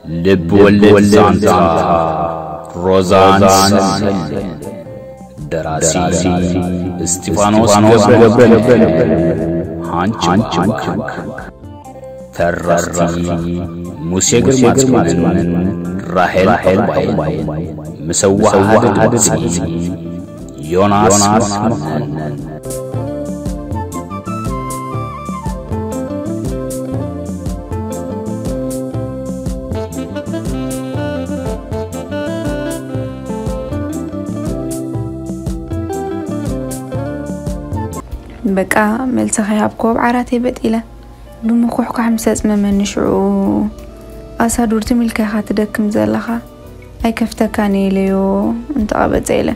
ልብ ወለድ ዛንታ ሮዛን ሰሌን። ደራሲ እስጢፋኖስ ገብረ፣ ሃንች። ተረኽቲ ሙሴ ግርማጽዮንን ራሄል ተኽባይን። ምስ ኣወሃሃዲ ድምጺ ዮናስ መኮነን። በቃ፣ መልሲ ከይሃብኩ ኣብ ዓራተይ በጥ ኢለ ብምኩሕኳሕ ምስ ኣጽመመኒ፣ ሽዑ፣ ኣሳዱር፣ ትም ኢልካ ኢኻ ትደክም ዘለኻ፣ ኣይከፍተካን እየ ኢለዮ፣ እንተቐበጸ ኢለ።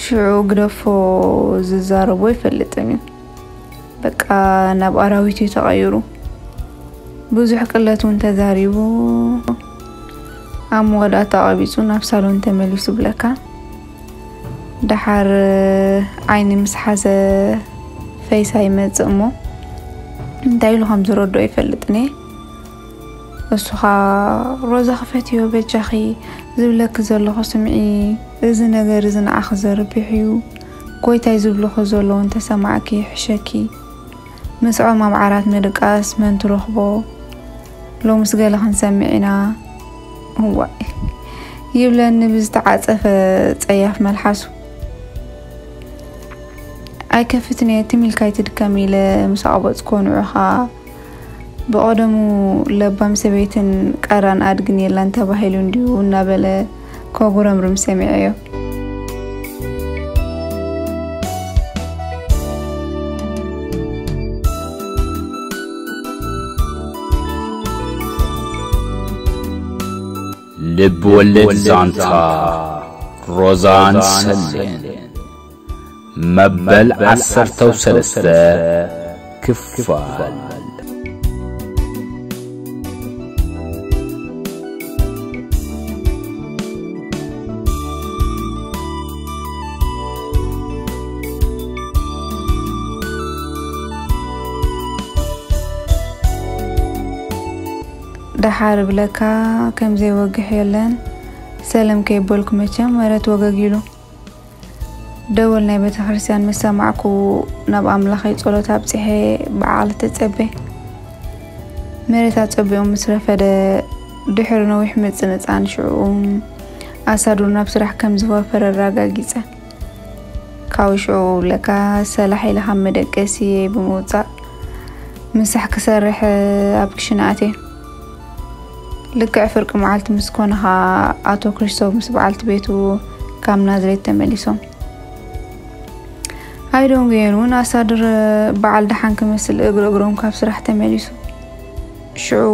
ሽዑ ግደፎ፣ ዝዛረቦ ኣይፈልጥን እዩ። በቃ፣ ናብ ኣራዊት እዩ ተቐይሩ። ብዙሕ ቅለት እውን ተዛሪቡ፣ ኣብ መወዳእታ ቀቢጹ ናብ ሳሎን ተመሊሱ ብለካ። ደሓር ዓይኒ ምስ ሓዘ ፈይሳ ይመጽእ እሞ፣ እንታይ ኢሉ ከም ዝረድኦ ኣይፈልጥን እየ። እሱ ኸኣ፣ "ሮዛ፣ ክፈትዮ በጃኺ፣ ዝብለኪ ዘለኹ ስምዒ፣ እዚ ነገር እዚ ንዓኺ ዘርብሕ እዩ። ጎይታይ ዝብልኺ ዘለዉ እንተሰማዕኪ ይሕሸኪ። ምስዖም ኣብ ዓራት ምድቃስ መን ትረኽቦ? ሎምስ ገለ ክንሰምዕ ኢና። እዋይ!" ይብለኒ ብዝተዓጸፈ ጸያፍ መልሓሱ። "ኣይከፍትን እየ፣ ትም ኢልካ ኣይትድከም" ኢለ ምስ ኣቕበጽኩዎ፣ ንዑ ኸኣ፣ "ብቐደሙ ለባም ሰበይትን ቀራን ኣድግን የላን ተባሂሉ እንድዩ" እናበለ ከጉረምርም ሰሚዐዮ። ልብ ወለድ ዛንታ ሮዛን ሰሌን። መበል ዓሰርተው ሰለስተ ክፋል። ደሓር ብለካ ከም ዘይወግሕ የለን። ሰለም ከይበልኩ መቸም መረት ወገግ ኢሉ። ደወል ናይ ቤተ ክርስቲያን ምስ ሰማዕኩ፣ ናብ ኣምላኸይ ጸሎት ኣብጺሐ ብዓቕሊ ተጸበ። መሬት ኣጸቢቑ ምስ ረፈደ፣ ድሕሪ ነዊሕ ምጽንጻን ሽዑ ኣሳዱር ናብ ስራሕ ከም ዝወፈረ ኣረጋጊጸ። ካብኡ ሽዑ ለካ ሰላሕ ኢለ ካብ መደቀሲየይ ብምውጻእ ምሳሕ ክሰርሕ ኣብ ክሽነ ኣትየ። ልክዕ ፍርቂ መዓልቲ ምስ ኮነ ኸኣ ኣቶ ክሪስቶፍ ምስ በዓልቲ ቤቱ ካብ ናዝሬት ተመሊሶም። ኣይደንጉየን እውን ኣሳድር በዓል ደሓን ክመስል እግሪ እግሮም ካብ ስራሕ ተመሊሱ። ሽዑ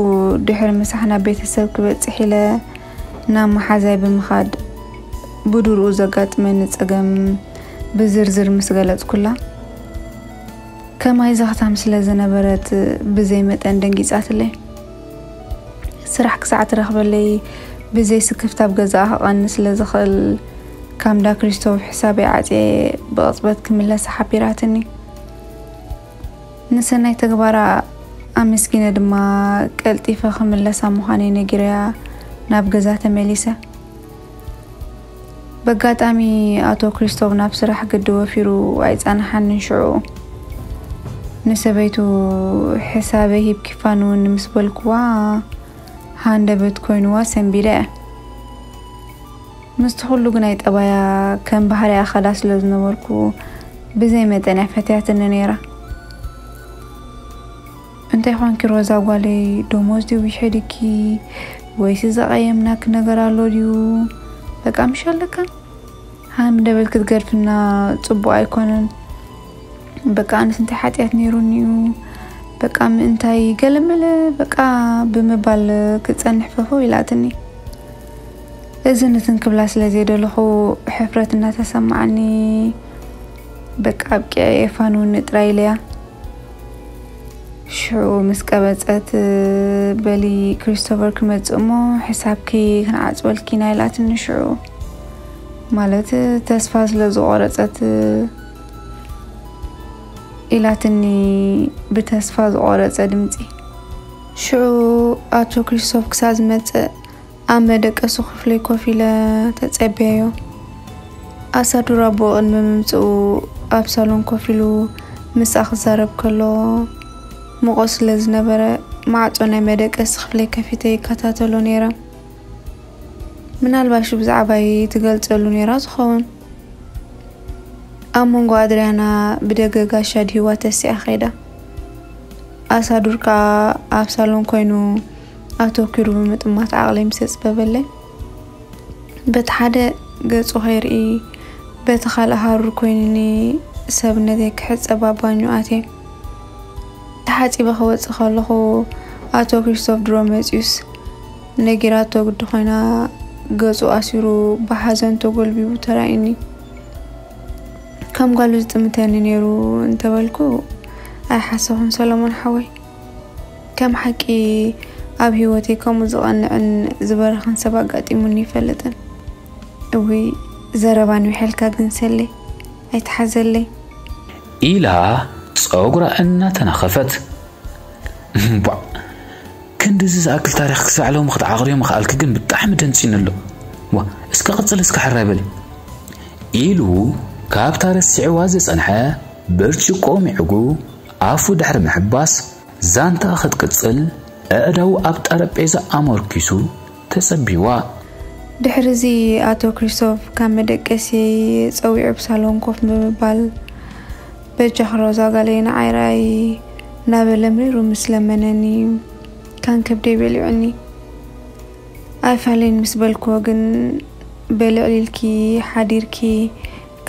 ድሕሪ ምሳሕ ናብ ቤተሰብ ክበጽሕ ኢለ ናብ መሓዛይ ብምኻድ ብድርኡ ዘጋጥመኒ ጸገም ብዝርዝር ምስ ገለጽኩላ፣ ከማይ ዘኽታም ስለ ዝነበረት ብዘይ መጠን ደንጊጻትለይ። ስራሕ ክሳዕ ትረኽበለይ ብዘይ ስክፍታ ኣብ ገዛኣ ክቐኒ ስለ ዝኽእል፣ ካብ እንዳ ክሪስቶፍ ሕሳበይ ዓጽየ ብቕጽበት ክምለስ ሓቢራትኒ። ንሰናይ ተግባራ ኣመስጊነ ድማ ቀልጢፈ ክምለሳ ምዃነይ ነጊረያ ናብ ገዛ ተመሊሰ። በጋጣሚ ኣቶ ክሪስቶፍ ናብ ስራሕ ግዲ ወፊሩ ኣይጸንሓንን ሽዑ። ንሰበይቱ ሕሳበይ ሂብኪፋን እውን ምስ በልክዋ ሃንደበት ኮይንዋ ሰንቢደ እየ። ምስቲ ኩሉ ግናይ ጠባያ ከም ባህሪኣ ከዳ ስለ ዝነበርኩ ብዘይ መጠን እያ ፈትያትኒ ነይራ። "እንታይ ኾንኪ ሮዛ ጓለይ፣ ደሞዝ ድዩ ይሕድኪ ወይስ ዘቐየምናኪ ነገር ኣሎ ድዩ? በቃ ምሽ ኣለካ?" ሃም ደበል ክትገድፍና ጽቡቕ ኣይኮነን። "በቃ ኣነስ እንታይ ሓጢኣት ነይሩኒ እዩ? በቃ ምእንታይ ገለመለ በቃ" ብምባል ክጸንሕ ፈፈው ኢላትኒ። እዚ ንትን ክብላ ስለ ዘይደለኹ ሕፍረት እናተሰማዓኒ፣ "በቃ ኣብቂዐ እየ ፋን እውን ጥራይ" ኢለያ። ሽዑ ምስ ቀበጸት፣ "በሊ ክሪስቶፈር ክመጽእ እሞ ሕሳብኪ ክንዓጽወልኪ ኢና" ኢላትኒ። ሽዑ ማለት ተስፋ ስለ ዝቖረጸት ኢላትኒ ብተስፋ ዝቖረጸ ድምጺ። ሽዑ ኣቶ ክሪስቶፍ ክሳብ ዝመጽእ ኣብ መደቀሲ ክፍለይ ኮፍ ኢለ ተጸብየዮ። ኣሳዱር ኣቦ ቅድሚ ምምጽኡ ኣብ ሳሎን ኮፍ ኢሉ ምስኣ ክዛረብ ከሎ፣ ሙቐት ስለ ዝነበረ፣ ማዕጾ ናይ መደቀሲ ክፍለይ ከፊተ ይከታተሎ ነይረ። ምናልባሽ ብዛዕባይ ትገልጸሉ ነይራ ዝኸውን። ኣብ መንጎ ኣድርያና ብደገ ጋሻ ድሂዋ ተሲኣ ከይዳ። ኣሳዱር ከኣ ኣብ ሳሎን ኮይኑ ኣተኲሩ ብምጥማት ዓቕለይ ምስ ኣጽበበለይ፣ በቲ ሓደ ገጹ ከይርኢ፣ በቲ ካልእ ሃሩር ኮይኑኒ ሰብነተይ ክሕጸብ ኣብ ባኞ ኣትየ። ተሓጺበ ክወጽእ ከለኹ ኣቶ ክሪስቶፍ ድሮ መጺኡስ ነጊራቶ ግዲ ኮይና ገጹ ኣሲሩ ብሓዘን ተጎልቢቡ ተራእዩኒ። ከም ጓሉ ዝጥምተኒ ነይሩ እንተበልኩ ኣይሓሰኹን ሰለሞን ሓወይ። ከም ሓቂ ኣብ ህይወተይ ከምኡ ዝቐንዕን ዝበረኽን ሰብ ኣጋጢሙኒ ይፈልጥን። እውይ ዘረባ ንውሐልካ ግን ሰለይ ኣይትሓዘለይ። ኢላ ጸጉራ እናተናኸፈት። እምቧዕ፣ ክንድዚ ዝኣክል ታሪኽ ክሳዕ ሎሚ ክትዓቕርዮ ምኽኣልኪ ግን ብጣዕሚ ደንጺኒ ኣሎ። ዋ፣ እስከ ቅጽል እስከ ሕራይ በሊ። ኢሉ ካብታ ረሲዕዋ ዝጸንሐ ብርጭቆ ምዕጉ ኣፉ ድሕሪ ምሕባስ ዛንታ ክትቅጽል ኣእዳዉ ኣብ ጠረጴዛ ኣመርኪሱ ተጸቢዋ። ድሕሪ እዚ ኣቶ ክሪስቶፍ ካብ መደቀሲ ጸዊዑ ኣብ ሳሎን ኮፍ ብምባል በጃኺ ሮዛ ጋለይ ንዓይ ርኣይ እናበለ ምሪሩ ምስ ለመነኒ ካን ከብደይ በሊዑኒ። ኣይፋለይን ምስ በልክዎ ግን በልዕሊልኪ ሓዲርኪ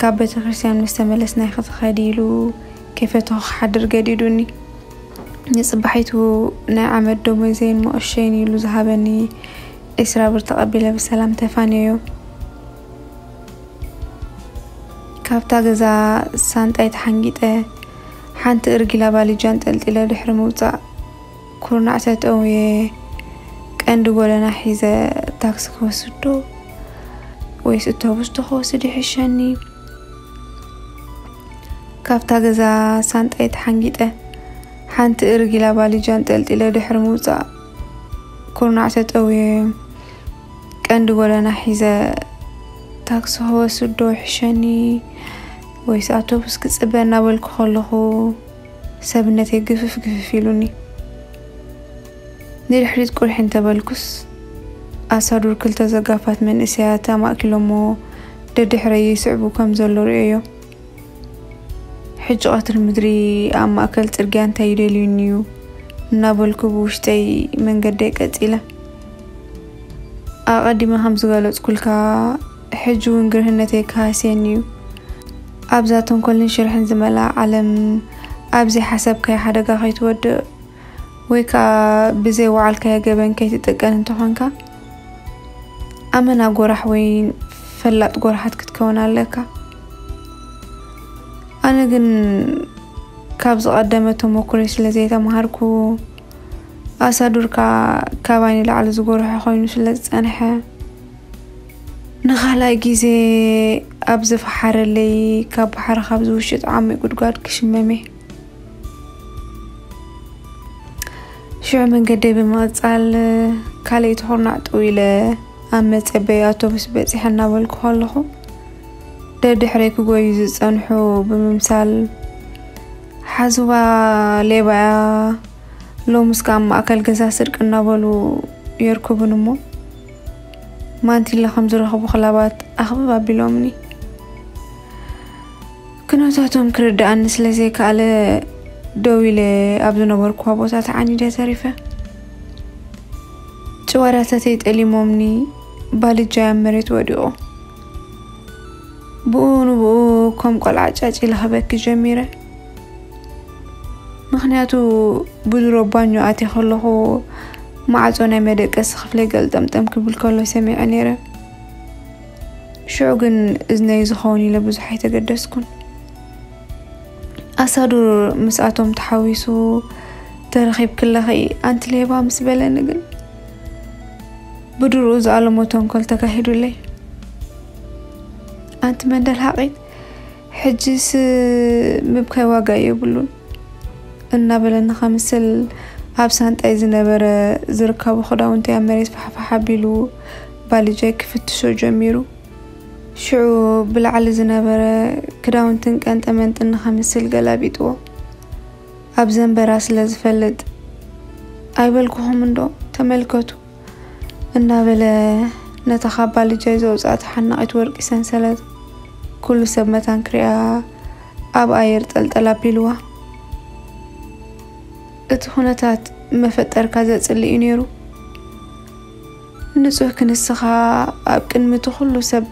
ካብ ቤተ ክርስቲያን ምስ ተመለስና ኢኺ ትኸዲ ኢሉ ከይፈተኹ ክሓድር ገዲዱኒ። ንጽባሒቱ ናይ ዓመት ደሞዘይን መቐሸይን ኢሉ ዝሃበኒ ዒስራ ብር ተቐቢለ ብሰላም ተፋንየዮ። ካብታ ገዛ ሳንጣይ ተሓንጊጠ ሓንቲ እርጊላ ባሊጃ ኣንጠልጢለ ድሕሪ ምውጻእ ኩርናዕ ተጠውየ ቀንዲ ጎደና ሒዘ ታክሲ ክወስድ ዶ ወይስ እቶቡስ ዶ ክወስድ ይሕሸኒ? ካብታ ገዛ ሳንጣይ ተሓንጊጠ ሓንቲ እርጊላ ባሊጃ ኣንጠልጢለ ድሕሪ ምውጻእ ኩርናዕ ተጠውየ ቀንዲ ጎደና ሒዘ ታክሲ ክወስድ ዶ ይሕሸኒ ወይስ ኣውቶቡስ ክጽበ እናበልኩ ከለኹ ሰብነተይ ግፍፍ ግፍፍ ኢሉኒ። ንድሕሪት ቁልሕ እንተበልኩስ ኣሳዱር ክልተ ዘጋፋት መንእሰያት ኣማእኪሎሞ ደድሕረይ ይስዕቡ ከም ዘሎ ርእየዮ። ሕጂ ቀትሪ ምድሪ ኣብ ማእከል ጽርግያ እንታይ ይደልዩኒ እዩ እናበልኩ ብውሽጠይ መንገደይ ቀጺለ። ኣቐዲመ ከም ዝገለጽኩልካ ሕጂ እውን ግርህነተይ ክሃስየኒ እዩ። ኣብዛ ተንኮልን ሽርሕን ዝመልኣ ዓለም ኣብ ዘይሓሰብካዮ ሓደጋ ከይትወድቕ ወይ ከኣ ብዘይወዓልካዮ ገበን ከይትጥቀን እንተኾንካ ኣመና ጎራሕ ወይ ፈላጥ ጎርሓት ክትከውን ኣለካ። ኣነ ግን ካብ ዝቐደመ ተመኩሮይ ስለ ዘይተማሃርኩ ኣሳዱርካ ካባይ ንላዕሊ ዝጎርሖ ኮይኑ ስለ ዝጸንሐ ንኻልኣይ ግዜ ኣብ ዝፈሓረለይ ካብ ባሕሪ ካብ ዝውሽጥ ዓሚቕ ጉድጓድ ክሽመም እየ። ሽዑ መንገደይ ብምቕጻል ካልኣይቲ ኩርናዕ ጥው ኢለ ኣብ መጸበይ ኣውቶቡስ በጺሐ እናበልኩ ከለኹ ደድሕረይ ክጎዩ ዝጸንሑ ብምምሳል ሓዝዋ ሌባ እያ ሎምስ ከኣ ኣብ ማእከል ገዛ ስርቂ እናበሉ የርክቡኒ እሞ ማንቲለ ከም ዝረኽቡ ክላባት ኣኽብብ ኣቢሎምኒ። ኩነታቶም ክርድኣኒ ስለ ዘይከኣለ ደው ኢለ ኣብ ዝነበርኩዋ ቦታ ተዓኒደ ተሪፈ። ጭዋዳታተይ ጠሊሞምኒ ባልጃይ ኣብ መሬት ወዲቑ። ብኡ ንብኡ ከም ቆልዓ ጫጭ ኢለ ክበኪ ጀሚረ። ምኽንያቱ ብድሮ ባኞ ኣትየ ከለኹ ማዕጾ ናይ መደቀሲ ክፍለይ ገልጠምጠም ክብል ከሎ ሰሚዐ ነይረ። ሽዑ ግን እዝነይ ዝኸውን ኢለ ብዙሕ ኣይተገደስኩን። ኣሳዱር ምስኣቶም ተሓዊሱ ተረኺብክለኺ ኣንቲ ሌባ ምስ በለኒ ግን ብድርኡ ዝኣለሞ ተንኮል ተካሂዱለይ። ኣንቲ መንደል ሓቒት ሕጅስ ምብካይ ዋጋ የብሉን እናበለኒ ከምስል ኣብ ሳንጣይ ዝነበረ ዝርከቡ ክዳውንቲ ኣብ መሬት ፋሕፋሕ ኣቢሉ ባልጃይ ክፍትሾ ጀሚሩ። ሽዑ ብላዕሊ ዝነበረ ክዳውንትን ቀንጠመንጥን ንኸምስል ገላቢጥዎ። ኣብ ዘንበራ ስለ ዝፈልጥ፣ "ኣይበልኩኹም እንዶ፣ ተመልከቱ" እናበለ ነታ ካብ ባልጃይ ዘውፅኣታ ሓናቒት ወርቂ ሰንሰለት ኩሉ ሰብ መታን ክሪኣ ኣብ ኣየር ጠልጠል ኣቢልዋ። እቲ ኩነታት መፈጠርካ ዘጽልእ እዩ ነይሩ። ንጹህ ክንስኻ ኣብ ቅድሚ እቲ ኩሉ ሰብ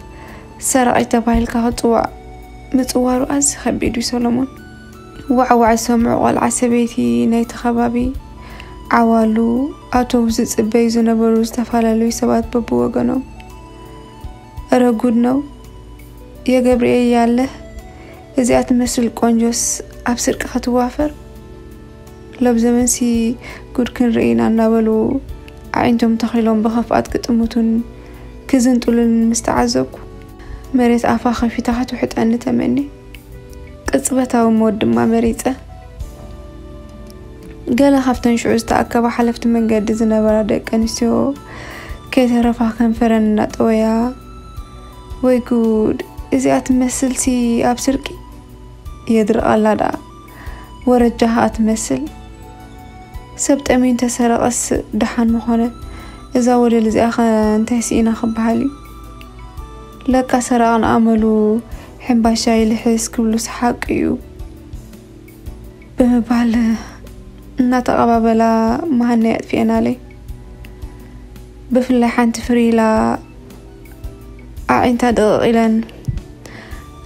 ሰራቒ ተባሂልካ ክጽዋዕ ምጽዋሩ ኣዝዩ ከቢድ እዩ ሰሎሞን። ዋዕዋዕ ዝሰምዑ ቆልዓ ሰበይቲ ናይቲ ከባቢ ዓዋሉ ኣውቶቡስ ዝጽበዩ ዝነበሩ ዝተፈላለዩ ሰባት በብወገኖም፣ "እረ ጉድ ነው የገብርኤል ያለህ፣ እዚኣ ትመስል ቆንጆስ ኣብ ስርቂ ክትዋፈር?" ሎብ ዘመንሲ ጉድ ክንርኢ ኢና እናበሉ ኣዒንቶም ተኺሎም ብኽፍኣት ክጥምቱን ክዝንጥሉን ምስ ተዓዘብኩ፣ መሬት ኣፋ ከፊታ ክትውሕጠኒ ተመኒ። ቅጽበታዊ ሞት ድማ መሪጸ። ገለ ካብተን ሽዑ ዝተኣከባ ሓለፍቲ መንገዲ ዝነበራ ደቂ ኣንስትዮ ከይተረፋ ከንፈረን እናጠወያ፣ "ወይ ጉድ፣ እዚኣ ትመስልሲ ኣብ ስርቂ?" የድርቓላ ደኣ። ወረጃ ኸኣ ትመስል። ሰብ ጠምዩ እንተሰረቐስ ደሓን ምኾነ። እዛ ወደል እዚኣ ኸ እንታይ ስኢና ክበሃል እዩ? ለካ ሰራቕን ኣመሉ ሕምባሻ ይልሕስ ክብሉስ ሓቂ እዩ ብምባል እናተቐባበላ መሃነይ ኣጥፊኤናለይ። ብፍላይ ሓንቲ ፍርይ ኢላ ኣዒንታ ድቕቕ ኢለን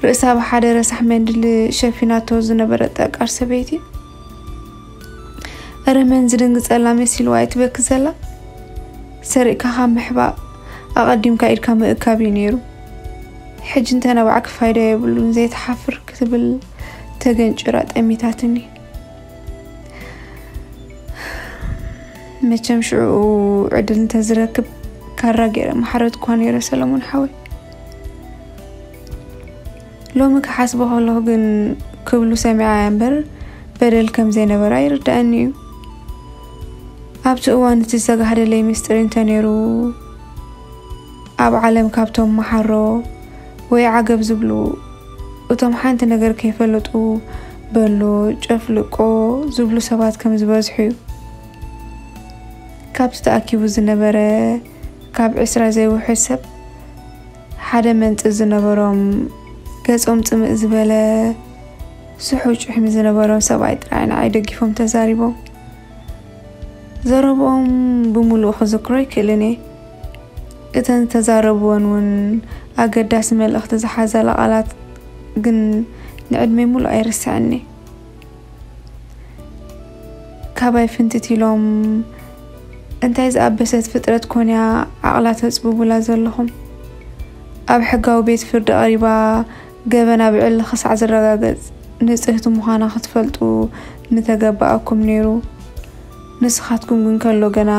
ርእሳ ብሓደ ረሳሕ መንድል ሸፊናቶ ዝነበረት ጠቃር ሰበይቲ፣ "እረ መን ዝድንግጸላ መሲልዋ እያ ትበኪ ዘላ? ሰሪቕካ ካብ ምሕባእ ኣቐዲምካ ኢድካ ምእካብ እዩ ነይሩ። ሕጂ እንተነባዕኪ ፋይዳ የብሉን፣ ዘይትሓፍር" ክትብል ተገንጭራ ጠሚታትኒ። መቸም ሽዑ ዕድል እንተዝረክብ ካራ ገይረ ማሕረትኳ ነይረ ሰለሞን ሓወይ። ሎሚ ክሓስቦ ከለኹ ግን ክብሉ ሰሚዐ እምበር በደል ከም ዘይነበራ ይርድኣኒ እዩ። ኣብቲ እዋን እቲ ዝተጋህደለይ ምስጢር እንተነይሩ፣ ኣብ ዓለም ካብቶም መሓሮ ወይ ዓገብ ዝብሉ፣ እቶም ሓንቲ ነገር ከይፈለጡ በሎ ጨፍልቆ ዝብሉ ሰባት ከም ዝበዝሑ እዩ። ካብቲ ተኣኪቡ ዝነበረ ካብ ዕስራ ዘይውሕድ ሰብ ሓደ መንጽር ዝነበሮም፣ ገጾም ጽምእ ዝበለ፣ ስሑው ጭሕሚ ዝነበሮም ሰብኣይ ጥራይ ንዓይ ደጊፎም ተዛሪቦም። ዘረብኦም ብምሉኡ ክዝክሮ ኣይክእልን እየ። እተን ዝተዛረብወን እውን ኣገዳሲ መልእኽቲ ዝሓዘላ ቃላት ግን ንዕድመይ ሙሉእ ኣይርስዐኒ። ካባይ ፍንትት ኢሎም፣ "እንታይ ዝኣበሰት ፍጥረት ኮንያ ዓቕላ ተጽብቡላ ዘለኹም? ኣብ ሕጋዊ ቤት ፍርዲ ቀሪባ ገበና ብዕሊ ክሳዕ ዝረጋገጽ ንጽህቲ ምዃና ክትፈልጡ ምተገበኣኩም ነይሩ። ንስኻትኩም ግን ከሎ ገና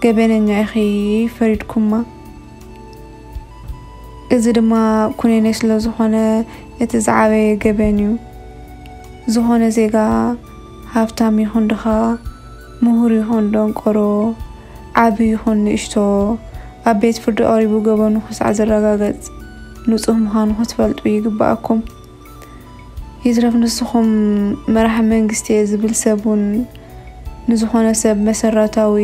ገበነኛ ኢኺ ፈሪድኩማ። እዚ ድማ ኩነኔ ስለ ዝኾነ እቲ ዝዓበየ ገበን እዩ። ዝኾነ ዜጋ ሃብታም ይኹን ድኻ፣ ምሁር ይኹን ደንቆሮ፣ ዓቢ ይኹን ንእሽቶ፣ ኣብ ቤት ፍርዲ ቀሪቡ ገበኑ ክሳዕ ዝረጋገጽ ንጹህ ምዃኑ ክትፈልጡ ይግበኣኩም። ይትረፍ ንስኹም መራሒ መንግስቲ እየ ዝብል ሰብ እውን ንዝኾነ ሰብ መሰረታዊ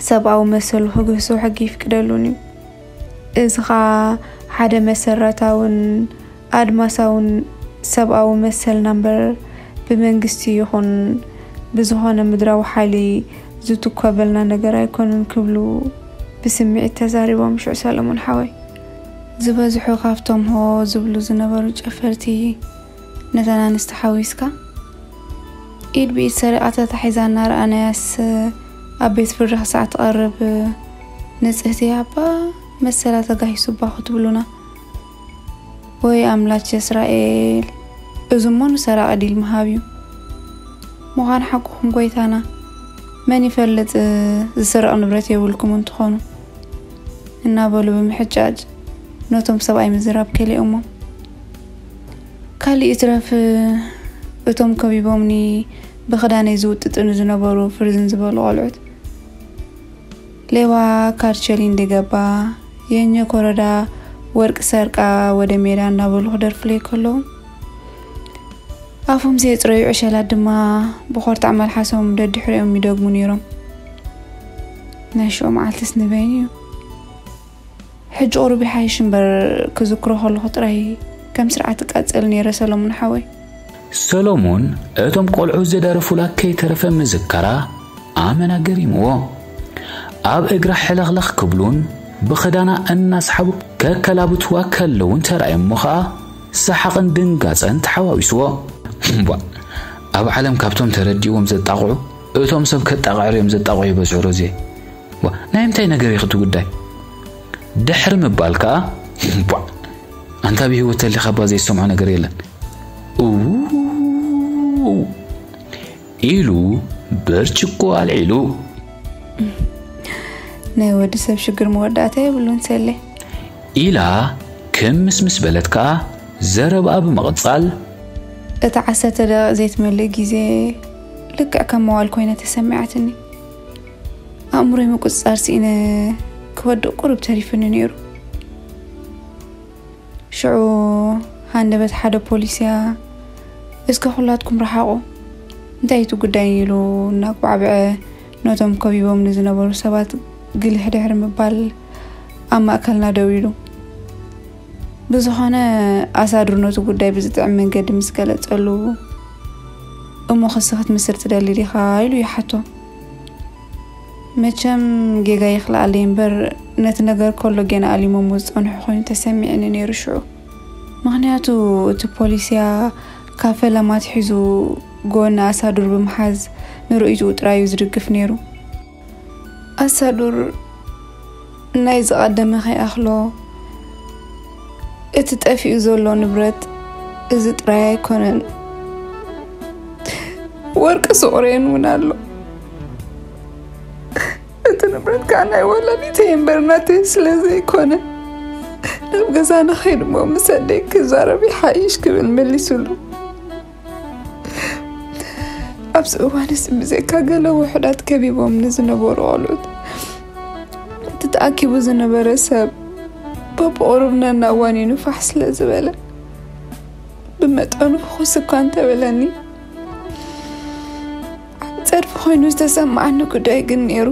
ሰብኣዊ መሰሉ ክግህሶ ሕጊ ይፍቅደሉን እዩ። እዚ ኸኣ ሓደ መሰረታውን ኣድማሳውን ሰብኣዊ መሰልና እምበር ብመንግስቲ ይኹን ብዝኾነ ምድራዊ ሓይሊ ዝትኮበልና ነገር ኣይኮነን ክብሉ ብስምዒት ተዛሪቦም። ሽዑ ሰለሙን ሓወይ፣ ዝበዝሑ ካብቶም ሆ ዝብሉ ዝነበሩ ጨፈርቲ፣ ነተን ኣንስቲ ሓዊስካ፣ ኢድ ብኢድ ሰሪቓ ተታሒዛ እናረኣናያስ፣ ኣብ ቤት ፍርዲ ክሳዕ ትቐርብ፣ ንጽህቲ ኣባ መሰላ ተጋሂሱባ ክትብሉና። ወይ ኣምላች እስራኤል፣ እዚ እሞ ንሰራቒ ዲል ምሃብ እዩ። ምዃን ሓቅኹም ጎይታና፣ መን ይፈልጥ፣ ዝስረቕ ንብረት የብልኩም እንትኾኑ፣ እናበሉ ብምሕጫጭ ነቶም ሰብኣይ ምዝራብ ከሊኦሞም። ካልእ ይትረፍ፣ እቶም ከቢቦምኒ ብኽዳነይ ዝውጥጥኑ ዝነበሩ ፍርዝን ዝበሉ ቆልዑት፣ ሌባ ካርቸሊ እንዲገባ፣ የኘ ኮረዳ ወርቅ ሰርቃ ወደ ሜዳ እናበሉ ክደርፉለይ ከለዉ፣ ኣፎም ዘየጽረዩ ዕሸላት ድማ ብኾርታዕ መልሓሶም ደድሕሪኦም ይደግሙ ነይሮም። ናይ ሽዑ መዓልትስ ንበይኑ እዩ። ሕጂ ቁሩብ ይሓይሽ እምበር፣ ክዝክሮ ከለኹ ጥራይ ከም ስርዓት እቃጸል ነይረ ሰሎሙን ሓወይ። ሰሎሙን እቶም ቆልዑ ዝደረፉላ ከይተረፈ ምዝካራ ኣመና ገሪምዎ። ኣብ እግራ ሕለኽለኽ ክብሉን ብኽዳና እናስሓቡ ከከላብትዋ ከለውን ተራእየሞ ኸኣ ሰሓቕን ድንጋጸን ተሓዋዊስዎ። እምቧ፣ ኣብ ዓለም ካብቶም ተረዲእዎም ዘጣቕዑ እቶም ሰብ ከጣቕዕር እዮም ዘጣቕዑ ይበዝሑ ሮዜ። ዋ፣ ናይ ምንታይ ነገር እዩ እቲ ጉዳይ? ድሕሪ ምባል ከኣ፣ ቧዕ፣ ኣንታ ብህይወት ተሊኻ እባ ዘይሰምዖ ነገር የለን። እው ኢሉ ብርጭቆ ኣልዒሉ። ናይ ወዲ ሰብ ሽግር መወዳእታ የብሉን ሰሌ። ኢላ ክምስምስ በለት ከኣ ዘረብኣ ብምቕጻል። እታ ዓሰርተ ደቂቕ ዘይትመልእ ግዜ ልክዕ ከም መዋል ኮይነ ተሰሚዓትኒ። ኣእምሮይ ምቁጽጻር ስኢነ ክወድቕ ቁሩብ ተሪፉኒ ነይሩ። ሽዑ ሃንደበት ሓደ ፖሊስ እያ፣ "እስከ ኩላትኩም ረሓቑ፣ እንታይ እቲ ጉዳይ?" ኢሉ እናጉባዕብዐ ነቶም ከቢቦም ንዝነበሩ ሰባት ግልሕ ድሕሪ ምባል ኣብ ማእከልና ደው ኢሉ። ብዝኾነ ኣሳድር ነቲ ጉዳይ ብዝጥዕም መንገዲ ምስ ገለጸሉ፣ "እሞ ክሲ ክትምስር ትደሊ ዲኻ?" ኢሉ ይሓቶ። መቸም ጌጋ ይኽልኣለይ እምበር፣ ነቲ ነገር ከሎ ጌና ኣሊሞሞ ዝጸንሑ ኮይኑ ተሰሚዕኒ ነይሩ ሽዑ። ምኽንያቱ እቲ ፖሊስያ ካብ ፈለማ ኣትሒዙ ጎኒ ኣሳዱር ብምሓዝ ንርእይትኡ ጥራይ እዩ ዝድግፍ ነይሩ። ኣሳዱር ናይ ዝቐደመ ከይኣኽሎ፣ እቲ ጠፊኡ ዘሎ ንብረት እዚ ጥራይ ኣይኮነን፣ ወርቂ ሱቕሬን እውን ኣሎ። እቲ ንብረት ከዓ ናይ ወላዲተይ እምበር ናተይ ስለ ዘይኮነ፣ ናብ ገዛ ንኸይድ እሞ ምስ ኣደይ ክዛረብ ይሓይሽ ክብል መሊሱሉ። ኣብዚ እዋን እዚ ብዘይካ ገለ ውሑዳት ከቢቦም ንዝነበሩ ቆልዑት፣ እቲ ተኣኪቡ ዝነበረ ሰብ በብቑሩብ ነናዋኒኑ ፋሕ ስለ ዝበለ፣ ብመጠኑ ፍኹስ እኳ እንተበለኒ፣ ዓቢ ጸድፊ ኮይኑ ዝተሰማዓኒ ጉዳይ ግን ነይሩ።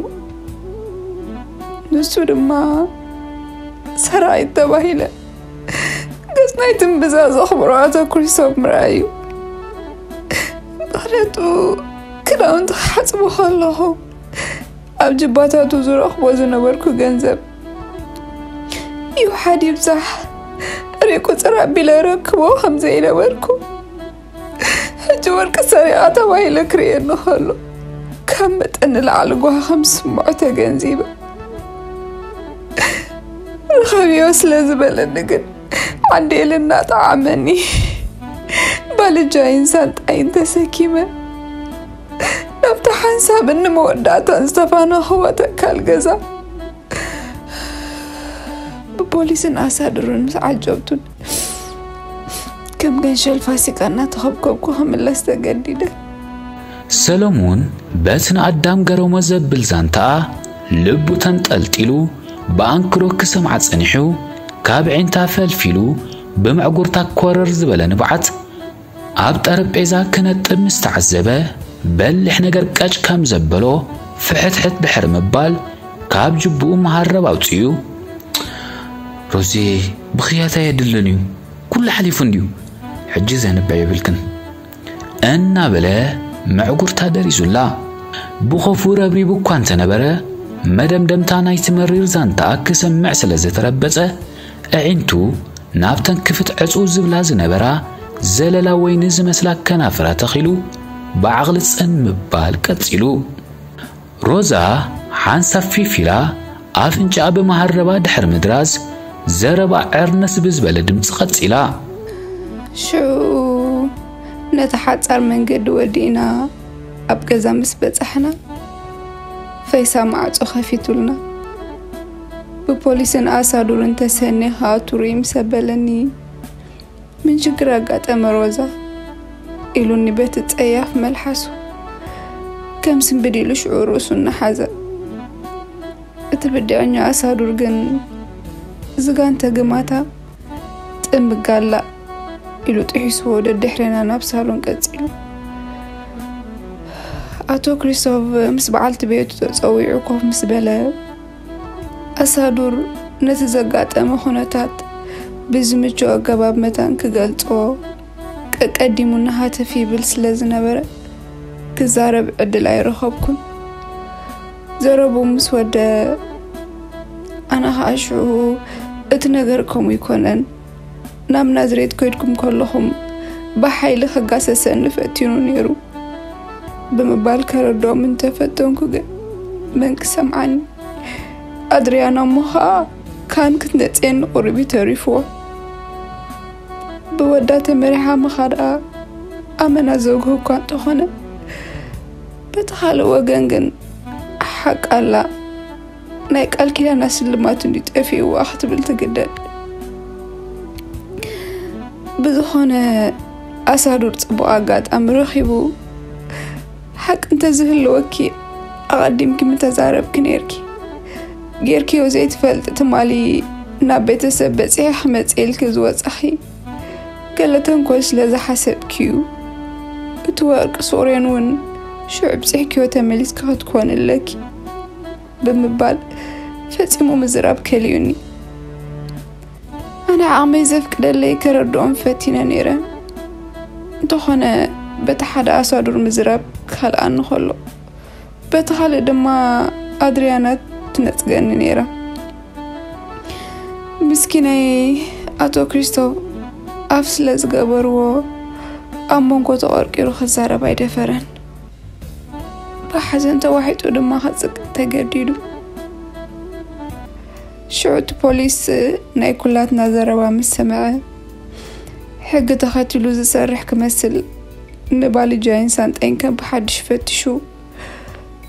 ንሱ ድማ ሰራቒት ተባሂለ ገጽ ናይቲ እምብዛ ዘኽብሮ ኣተኩሪሶ ምርኣይ እዩ። ምኽንያቱ ክዳውንቲ ክሓጽቦ ከለኹ ኣብ ጅባታቱ ዝረኽቦ ዝነበርኩ ገንዘብ ይውሓድ ይብዛሕ ርእ ቁጽር ኣቢለ ረክቦ ከም ዘይነበርኩ፣ ሕጂ ወርቂ ሰሪቓ ተባሂለ ክርእየኒ ከሎ ካብ መጠን ንላዕሊ ጓሂ ከም ዝስምዖ ተገንዚበ። ርኸብዮ ስለ ዝበለኒ ግን ዓንዴል እናጠዓመኒ ባልጃይን ሳንጣይን ተሰኪመ ናብታ ሓንሳብን ንመወዳእታን ዝተፋነኽዎ ተካል ገዛ ብፖሊስን ኣሳድሩን ምስ ዓጀብቱን ከም ገንሸል ፋሲካ እናተኸብከብኩ ክምለስ ተገዲደ። ሰሎሙን በቲ ንኣዳም ገረሞ ዘብል ዛንታኣ ልቡ ተንጠልጢሉ ብኣንክሮ ክሰምዓ ጸኒሑ፣ ካብ ዒንታ ፈልፊሉ ብምዕጉርታ ኮረር ዝበለ ንብዓት ኣብ ጠረጴዛ ክነጥብ ምስ ተዓዘበ፣ በሊሕ ነገር ቀጭ ከም ዘበሎ ፍሕትሕት ድሕሪ ምባል ካብ ጅብኡ መሃረብ ኣውጺኡ፣ "ሮዜ፣ ብኽያት ኣየድልን እዩ፣ ኩሉ ሓሊፉ እንድዩ፣ ሕጂ ዘንብዕ የብልክን" እናበለ ምዕጉርታ ደሪዙላ። ብኸፉ ረብሪቡ እኳ እንተነበረ፣ መደምደምታ ናይቲ መሪር ዛንታ ክሰምዕ ስለ ዝተረበጸ፣ ኣዒንቱ ናብተን ክፍት ዕጹው ዝብላ ዝነበራ ዘለላ ወይኒ ዝመስላ ከናፍራ ተኺሉ ብዓቕሊ ጽን ምባል ቀጺሉ። ሮዛ ሓንሳብ ፊፊላ ኣፍንጫኣ ብመሃረባ ድሕሪ ምድራዝ ዘረባ ዕርነስ ብዝበለ ድምጺ ቀጺላ። ሽዑ ነቲ ሓጻር መንገዲ ወዲእና ኣብ ገዛ ምስ በጻሕና፣ ፈይሳ ማዕጾ ከፊቱልና፣ "ብፖሊስን ኣሳዱርን ተሰንየ ክኣቱ ርኢ" ምስ ኣበለኒ፣ "ምን ችግር ኣጋጠመ ሮዛ?" ኢሉኒ በቲ ጸያፍ መልሓሱ። ከም ስንብድ ኢሉ ሽዑ ርእሱ እናሓዘ። እቲ ብድዐኛ ኣሳዱር ግን ዝጋንተ ግማታ ጥምጋላ ኢሉ ጥሒስዎ ደድሕሬና ናብ ሳሎን ቀጺሉ። ኣቶ ክሪስቶፍ ምስ በዓልቲ ቤቱ ተጸዊዑ ኮፍ ምስ በለ፣ ኣሳዱር ነቲ ዘጋጠመ ኩነታት ብዝምቹ ኣገባብ መታን ክገልጾ ቀቀዲሙ እናሃተፍ ይብል ስለ ዝነበረ ክዛረብ ዕድል ኣይረኸብኩን። ዘረቡ ምስ ወደ ኣነ ኸዓ ሽዑ እቲ ነገር ከምኡ ይኮነን፣ ናብ ናዝሬት ከይድኩም ከለኹም ብሓይሊ ከጋሰሰኒ ፈቲኑ ነይሩ ብምባል ከረድኦም እንተፈተንኩ ግን መን ክሰምዓኒ? ኣድርያና እሞ ኸዓ ካን ክትነጽየኒ ቁሩብ እዩ ተሪፍዎ። ብወዳ ተመሪሓ ምኻዳ ኣመና ዘውግህ እኳ እንተኾነ፣ በቲ ካልእ ወገን ግን ሓቅ ኣላ። ናይ ቃል ኪዳና ስልማት እንዲ ጠፊእዋ ክትብል ትግደድ። ብዝኾነ ኣሳዱር ጽቡቕ ኣጋጣሚ ረኺቡ ሓቂ እንተዝህልወኪ ኣቐዲምኪ ምተዛረብኪ ነይርኪ። ጌርክዮ ዘይትፈልጢ ትማሊ ናብ ቤተሰብ በጺሐ ክመጽእ ኢልኪ ዝወጻኺ ገለ ተንኮል ስለ ዝሓሰብኪ እዩ። እቲ ወርቂ ሶሬን እውን ሽዑ ብጽሕክዮ ተመሊስኪ ክትኮኒ ኣለኪ ብምባል ፈጺሙ ምዝራብ ከልዩኒ። ኣነ ዓቕመይ ዘፍቅደለይ ከረድኦም ፈቲነ ነይረ። እንተኾነ በቲ ሓደ ኣሳዱር ምዝራብ ካልኣኒ ከሎ፣ በቲ ካልእ ድማ ኣድርያና ትነጽገኒ ነይራ። ምስኪነይ ኣቶ ክሪስቶፍ ኣፍ ስለ ዝገበርዎ ኣብ መንጎ ተቐርቂሩ ክዛረብ ኣይደፈረን። ብሓዘን ተዋሒጡ ድማ ክጽቅ ተገዲዱ። ሽዑ እቲ ፖሊስ ናይ ኩላትና ዘረባ ምስ ሰምዐ፣ ሕጊ ተኸቲሉ ዝሰርሕ ክመስል ንባልጃይን ሳንጣይን ከም ብሓድሽ ፈትሹ፣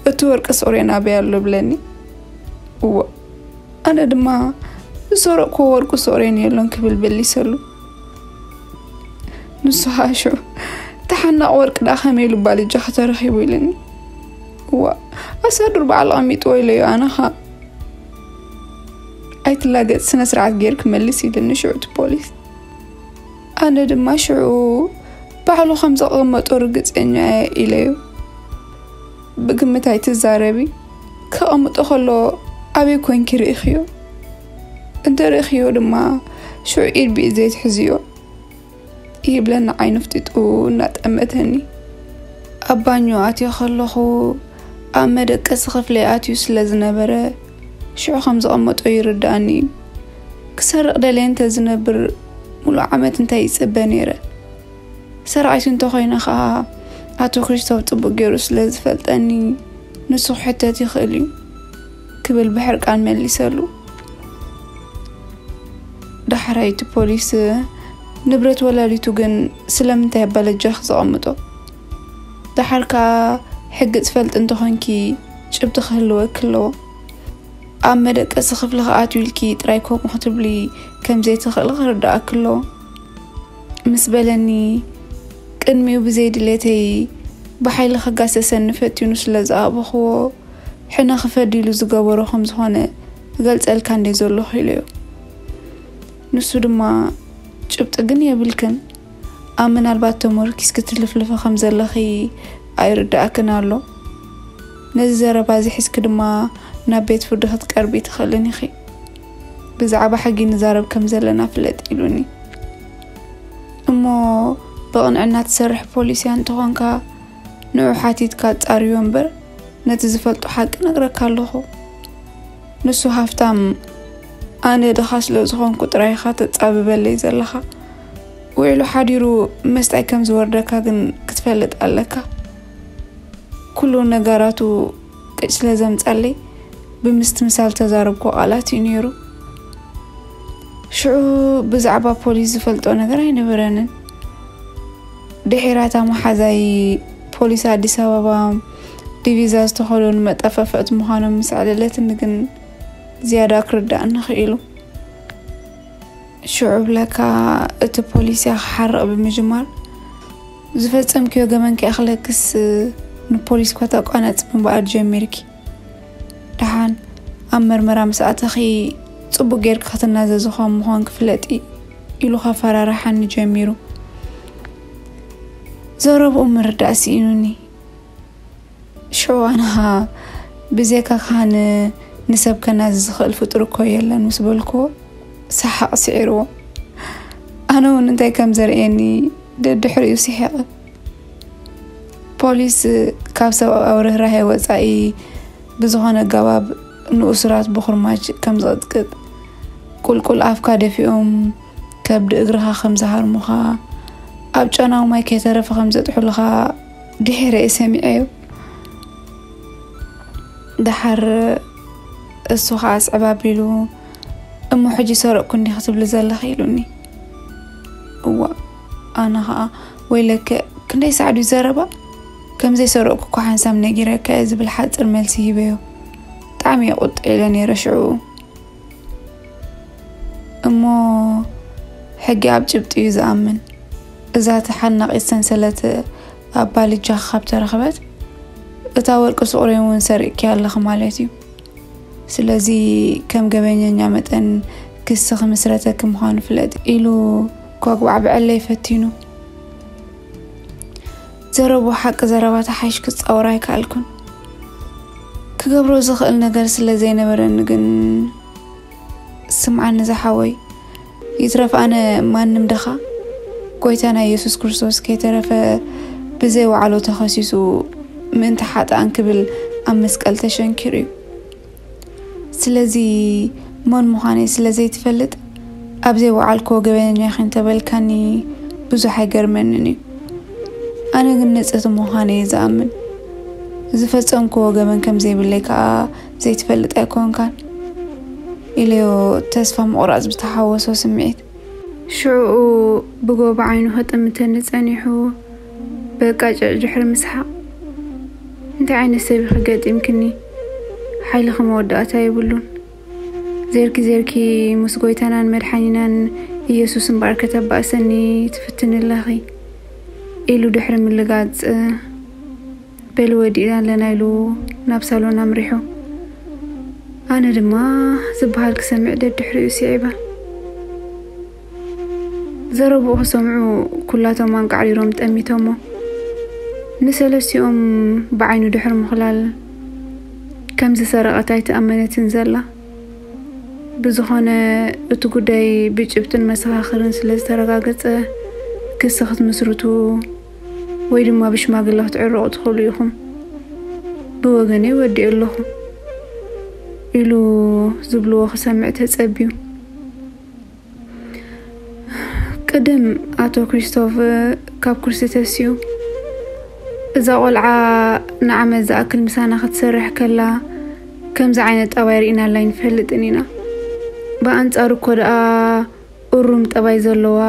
"እቲ ወርቂ ሶሬን ኣበይ ኣሎ?" ብለኒ። እወ፣ ኣነ ድማ "ዝሰረቅኩዎ ወርቂ ሶሬን የሎን" ክብል በሊሰሉ። ንሱ ኸኣ ሽዑ "ተሓናቕ ወርቂ ደኣ ከመይ ኢሉ ባልጃ ከተረኺቡ?" ኢሉኒ። እዋ፣ ኣሳዱር በዓል ኣቐሚጥዎ ኢለዮ፣ ኣነ ኸኣ "ኣይትላገጽ፣ ስነ ስርዓት ጌርኪ መልሲ" ኢሉኒ ሽዑ እቲ ፖሊስ። ኣነ ድማ ሽዑ "ባዕሉ ከም ዘቐመጦ ርግጸኛ እየ" ኢለዮ። "ብግምት ኣይትዛረቢ፣ ከቐምጦ ከሎ ኣበይ ኮንኪ ርኢኽዮ? እንተ ርኢኽዮ ድማ ሽዑ ኢድ ብኢድ ዘይትሕዝዮ" ይብለኒ ዓይኑ ፍጢጡ እናጠመተኒ። ኣብ ባኞ ኣትዮ ከለኹ ኣብ መደቀሲ ክፍለይ ኣትዩ ስለ ዝነበረ ሽዑ ከም ዘቐመጦ ይርድኣኒ እዩ። ክሰርቕ ደልየ እንተ ዝነብር ሙሉእ ዓመት እንታይ ይጽበ ነይረ? ሰራቒቱ እንተኾይነ ኸኣ ኣቶ ክሪስቶፍ ጽቡቕ ገይሩ ስለ ዝፈልጠኒ ንሱ ክሕተት ይኽእል እዩ ክብል ብሕርቃን መሊሰሉ። ዳሕራይ እቲ ፖሊስ "ንብረት ወላዲቱ ግን ስለምንታይ ኣብ ባልጃኺ ዘቐምጦ? ደሓር ከኣ ሕጊ ትፈልጢ እንተኾንኪ ጭብጢ ክህልወኪ ኣለዎ። ኣብ መደቀሲ ክፍሊ ክኣትው ኢልኪ ጥራይ ከምኡ ክትብሊ ከም ዘይትኽእሊ ክርድኣኪ ኣለዎ" ምስ በለኒ፣ ቅድሚኡ ብዘይ ድሌተይ ብሓይሊ ከጋሰሰኒ ፈቲኑ ስለ ዝኣበኽዎ፣ ሕነ ክፈዲ ኢሉ ዝገበሮ ከም ዝኾነ ክገልጸልካ እንደ ዘለኹ ኢለዮ። ንሱ ድማ "ጭብጢ ግን የብልክን፣ ኣብ ምናልባት ተመርኪስኪ ትልፍልፊ ከም ዘለኺ ኣይርድኣክን ኣሎ። ነዚ ዘረባ እዚ ሒዝኪ ድማ ናብ ቤት ፍርዲ ክትቀርቢ ትኽእልን ኢኺ። ብዛዕባ ሕጊ ንዛረብ ከም ዘለና ፍለጥ" ኢሉኒ። እሞ ብቕንዕና ትሰርሕ ፖሊስ እያ እንተኾንካ፣ ንዑ ሓቲትካ ኣጻርዮ እምበር፣ ነቲ ዝፈልጦ ሓቂ ነግረካ ኣለኹ። ንሱ ሃፍታም፣ ኣነ ድኻ ስለ ዝኾንኩ ጥራይ ኢኻ ተጻብበለይ ዘለኻ። ውዒሉ ሓዲሩ መስጣይ ከም ዝወርደካ ግን ክትፈልጥ ኣለካ። ኩሉ ነገራቱ ቅጭ ስለ ዘምጻለይ ብምስትምሳል ተዛረብኩ ቃላት እዩ ነይሩ። ሽዑ ብዛዕባ ፖሊስ ዝፈልጦ ነገር ኣይነበረንን። ድሒራታ መሓዛይ ፖሊስ ኣዲስ ኣበባ ዲቪዛ ዝተኸደኑ መጠፈፈት ምዃኖም ምስ ኣዕለለትኒ ግን ዝያዳ ክርዳእኒ ክኢሉ። ሽዑ ብለካ እቲ ፖሊስ እያ ክሓርቕ ብምጅማር፣ ዝፈጸምክዮ ገበን ከይኣኽለክስ ንፖሊስ እኳ ተቋናጽቢ እምበኣር ጀሚርኪ። ደሓን ኣብ መርመራ ምስ ኣተኺ ጽቡቕ ጌርኪ ክትናዘዚ ከም ምዃን ክፍለጥ እዩ ኢሉ ከፈራርሓኒ ጀሚሩ። ዘረብኡ ምርዳእ ስኢኑኒ። ሽዑ ኣነ ኸኣ ብዘይካ ካህን ንሰብ ከናዚ ዝኽእል ፍጡር እኮ የለን ምስ በልክዎ ሰሓቕ ስዒርዎ። ኣነ እውን እንታይ ከም ዘርእየኒ ደድሕሪኡ ስሒቐ። ፖሊስ ካብ ሰብኣዊ ርህራሄ ወጻኢ ብዝኾነ ኣገባብ ንእሱራት ብኹርማጅ ከም ዝቕጥቅጥ፣ ቁልቁል ኣፍካ ደፊኦም ከብዲ እግርኻ ከም ዝሃርሙኻ፣ ኣብ ጨናዊ ማይ ከይተረፈ ከም ዘጥሕሉኻ ድሒረ እየ ሰሚዐዮ። ደሓር እሱ ኸዓ ኣስዕብ ኣቢሉ፣ "እሞ ሕጂ ሰረቕኩ እንዲኺ ትብሊ ዘለኺ?" ኢሉኒ። እዋ፣ ኣነ ኸዓ፣ "ወይለከ፣ ክንደይ ሳዕ ድዩ ዘረባ? ከም ዘይሰረቕኩ እኮ ሓንሳብ ነጊረካ እየ" ዝብል ሓጽር መልሲ ሂበዮ። ብጣዕሚ እየ ቁጥዕ ኢለ ነይረ ሽዑ። እሞ ሕጊ ኣብ ጭብጢ እዩ ዝኣምን። እዛ ተሓናቒት ሰንሰለት ኣብ ባልጃኻ ካብ ተረኽበት፣ እታ ወርቂ ሱቕሬን እውን ሰሪቕኪያ ኣለኺ ማለት እዩ። ስለዚ ከም ገበነኛ መጠን ክሲ ክምስረተኪ ምዃኑ ፍለጢ ኢሉ ከጉባዕብዐለይ ፈቲኑ። ዘረብኡ ሓቂ ዘረባ ተሓይሽ ክጻወር ኣይከኣልኩን። ክገብሮ ዝኽእል ነገር ስለ ዘይነበረኒ ግን፣ "ስምዓኒ ዝሓወይ፣ ይትረፍ ኣነ ማንም ድኻ፣ ጎይታና ኢየሱስ ክርስቶስ ከይተረፈ ብዘይ ወዓሎ ተኸሲሱ ምእንቲ ሓጥኣን ክብል ኣብ መስቀል ተሸንኪሩ እዩ። ስለዚ መን ምዃነይ ስለ ዘይትፈልጥ፣ ኣብ ዘይወዓልክዎ ገበነኛ ኢኺ እንተበልካኒ ብዙሕ ኣይገርመንን እዩ። ኣነ ግን ንጽህቲ ምዃነይ እየ ዝኣምን። ዝፈጸምክዎ ገበን ከም ዘይብለይ ከኣ ዘይትፈልጥ ኣይኮንካን" ኢለዮ ተስፋ ምቑራጽ ብዝተሓወሶ ስምዒት። ሽዑኡ ብጎቦ ዓይኑ ከጥምተኒ ጸኒሑ፣ በቃ ጭዕ ድሕሪ ምስሓቕ፣ "እንታይ ዓይነት ሰብ ኢኺ ገጢምክኒ? ሓይልኺ መወዳእታ የብሉን። ዜርኪ ዜርኪ ምስ ጎይታናን መድሓኒናን ኢየሱስ እምበኣር ከተባእሰኒ ትፍትኒ ኣለኺ" ኢሉ ድሕሪ ምልጋጽ፣ "በሊ ወዲእና ኣለና" ኢሉ ናብ ሳሎን ኣምሪሑ። ኣነ ድማ ዝበሃል ክሰምዕ ደድሕሪኡ ስዒበ። ዘረብኡ ክሰምዑ ኩላቶም ኣንቃዕሪሮም ጠሚቶሞ። ንሰለስቲኦም ብዓይኑ ድሕሪ ምኽላል ከም ዝሰረቐት ኣይተኣመነትን ዘላ። ብዝኾነ እቲ ጉዳይ ብጭብጥን መሰኻኽርን ስለ ዝተረጋገጸ ክሲ ክትምስርቱ ወይ ድማ ብሽማግለ ክትዕረቑ ትኽእሉ ኢኹም። ብወገነይ ወዲኤ ኣለኹ ኢሉ ዝብልዎ ክሰምዕ ተጸብዩ። ቅድም ኣቶ ክሪስቶፍ ካብ ኩርሲ ተሲኡ፣ "እዛ ቆልዓ ንዓመት ዝኣክል ምሳና ክትሰርሕ ከላ ከምዚ ዓይነት ጠባይ ርኢናላ ኣይንፈልጥን ኢና። ብኣንጻሩ እኮ ደኣ እሩም ጠባይ ዘለዋ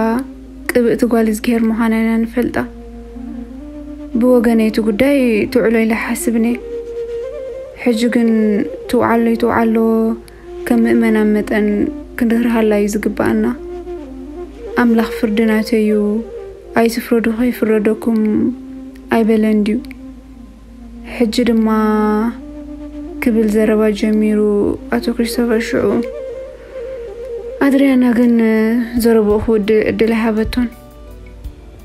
ቅብእቲ ጓል እዝግሄር ምዃና ኢና ንፈልጣ። ብወገነይ እቲ ጉዳይ ትውዕሎ ኢለ ኣይሓስብን እየ። ሕጂ ግን ትውዓሎ ይትውዓሎ ከም ምእመናን መጠን ክንርህርሃላ እዩ ዝግብኣና። ኣምላኽ ፍርዲ ናተይ እዩ፣ ኣይትፍረዱ ከይፍረደኩም ኣይበለን ድዩ? ሕጂ ድማ" ክብል ዘረባ ጀሚሩ ኣቶ ክሪስቶፈር ሽዑ። ኣድርያና ግን ዘረባኡ ክውድእ ዕድል ኣይሃበቶን።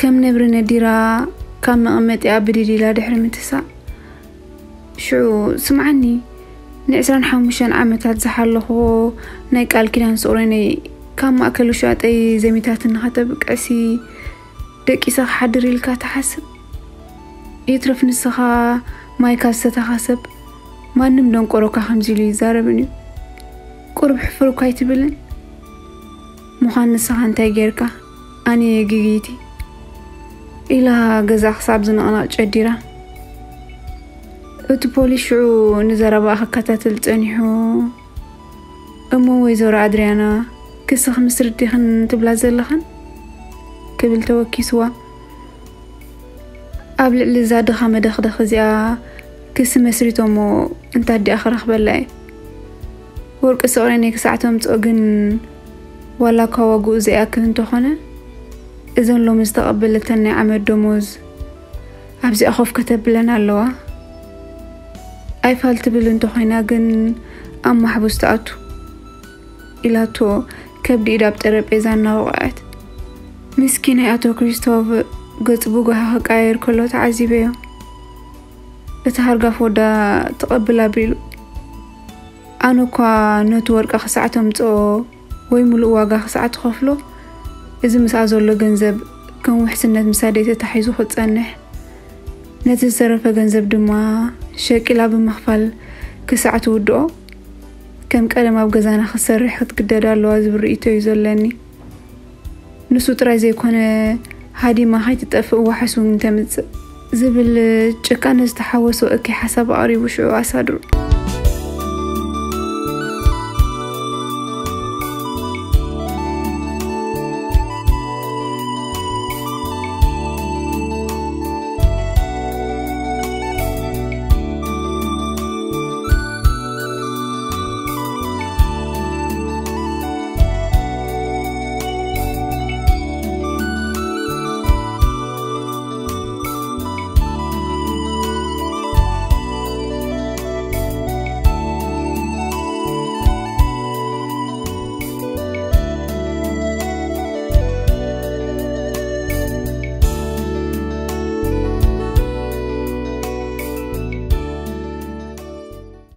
ከም ነብሪ ነዲራ ካብ መቐመጢኣ ብድድ ኢላ ድሕሪ ምትሳእ፣ ሽዑ፣ "ስምዓኒ፣ ንዕስራን ሓሙሽተን ዓመታት ዝሓለኽዎ ናይ ቃል ኪዳን ስቑሬነይ ካብ ማእከል ውሻጠይ ዘሚታትኒ ከተብቅዕሲ ደቂሰ ክሓድር ኢልካ ትሓስብ? ይትረፍ ንስኻ ማይ ካብ ዝሰተኻ ሰብ ማንም ደንቆሮካ ከምዚ ኢሉ ይዛረብን እዩ። ቁሩብ ሕፍር እኳ ኣይትብልን? ምዃን ንስኻ እንታይ ጌርካ? ኣነ እየ ግግይቲ" ኢላ ገዛ ክሳብ ዝንቕነቕ ጨዲራ። እቲ ፖሊስ ሽዑ ንዘረባኣ ክከታተል ጸኒሑ፣ "እሞ ወይዘሮ ኣድርያና፣ ክሲ ክምስርት ዲኽን ትብላ ዘለኽን?" ክብል ተወኪስዋ። "ኣብ ልዕሊ እዛ ድኻ መደኽደኽ እዚኣ ክሲ መስሪቶሞ እንታ ኣዲኣ ክረኽበላ እየ። ወርቂ ስቕሬነይ ክሳዕ ተምጽኦ ግን ዋላ እኳ ዋግኡ ዘይኣክል እንተኾነ፣ እዘን ሎሚ ዝተቐበለተን ናይ ዓመት ደሞዝ ኣብዚኣ ኮፍ ከተብለን ኣለዋ" ኣይፋል ትብል እንተኾይና ግን ኣብ ማሕቡስ ትኣቱ፣ ኢላቶ ከብዲ ኢዳ ኣብ ጠረጴዛ እናወቕዐት። ምስኪናይ ኣቶ ክሪስቶቭ ገጽ ብጓሃ ክቀያየር ከሎ ተዓዚበዮ። እቲ ሃርጋፍ ወዳ ትቐብል ኣቢሉ፣ ኣነ እኳ ነቲ ወርቂ ክሳዕ ተምጽኦ ወይ ሙሉእ ዋጋ ክሳዕ ትኸፍሎ፣ እዚ ምስኣ ዘሎ ገንዘብ ከም ውሕስነት ምስ ኣደይ ተታሒዙ ክጸንሕ፣ ነቲ ዝተረፈ ገንዘብ ድማ ሸቂላ ብምኽፋል ክሳዕ ትውድኦ ከም ቀደም ኣብ ገዛና ክትሰርሕ ክትግደድ ኣለዋ ዝብል ርእይቶ እዩ ዘለኒ። ንሱ ጥራይ ዘይኮነ፣ ሃዲማ ከይትጠፍእ ዋሕስ እውን እንተምጽእ ዝብል ጭካነ ዝተሓወሶ እከይ ሓሳብ ኣቕሪቡ ሽዑ ኣሳድሩ።